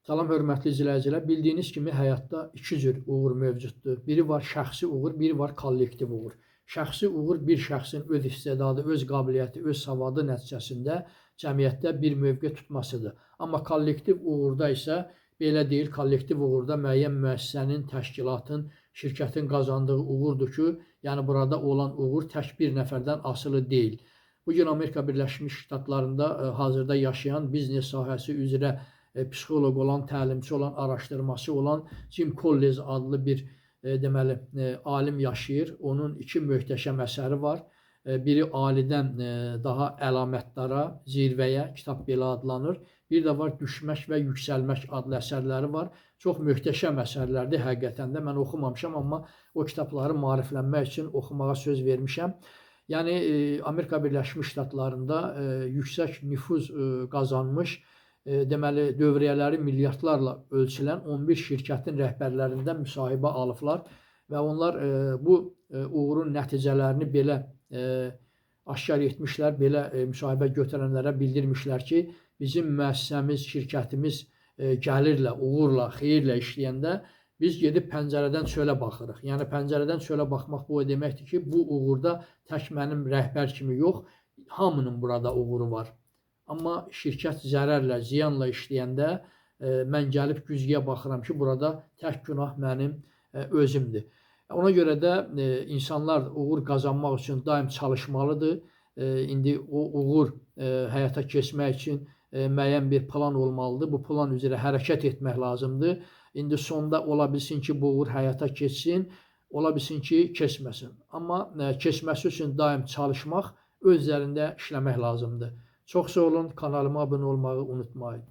Salam hörmətli izləyicilər. Bildiyiniz kimi həyatda iki cür uğur mövcuddur. Biri var şəxsi uğur, biri var kollektiv uğur. Şəxsi uğur bir şəxsin öz istedadı, öz qabiliyyəti, öz savadı nəticəsində cəmiyyətdə bir mövqe tutmasıdır. Amma kollektiv uğurda isə belə deyil. Kollektiv uğurda müəyyən müəssisənin, təşkilatın, şirkətin qazandığı uğurdur ki, yəni burada olan uğur tək bir nəfərdən asılı deyil. Bu gün Amerika Birləşmiş Ştatlarında hazırda yaşayan biznes sahəsi üzrə psixoloq olan, təlimçi olan, araşdırmaçı olan Jim Collins adlı bir deməli alim yaşayır. Onun iki möhtəşəm əsəri var. Biri alidən daha əlamətdara, zirvəyə kitab belə adlanır. Bir də var Düşmək və Yüksəlmək adlı əsərləri var. Çox möhtəşəm əsərlərdir həqiqətən də. Mən oxumamışam, amma o kitabları maariflənmək üçün oxumağa söz vermişəm. Yəni Amerika Birləşmiş Ştatlarında yüksək nüfuz qazanmış, deməli dövriyyələri milyardlarla ölçülən 11 şirkətin rəhbərlərindən müsahibə alıblar və onlar bu uğurun nəticələrini belə aşkar etmişlər, belə müsahibə götürənlərə bildirmişlər ki, bizim müəssisəmiz, şirkətimiz gəlirlə, uğurla, xeyirlə işləyəndə biz gedib pəncərədən çölə baxırıq. Yəni pəncərədən çölə baxmaq bu o deməkdir ki, bu uğurda tək mənim rəhbər kimi yox, hamının burada uğuru var. Amma şirkət zərərlə, ziyanla işləyəndə mən gəlib güzgüyə baxıram ki, burada tək günah mənim özümdür. Ona görə də insanlar uğur qazanmaq üçün daim çalışmalıdır. İndi o uğur həyata keçmək üçün müəyyən bir plan olmalıdır. Bu plan üzrə hərəkət etmək lazımdır. İndi sonda ola bilsin ki, bu uğur həyata keçsin, ola bilsin ki, keçməsin. Amma keçməsi üçün daim çalışmaq, öz üzərində işləmək lazımdır. Çox sağ olun, kanalıma abunə olmağı unutmayın.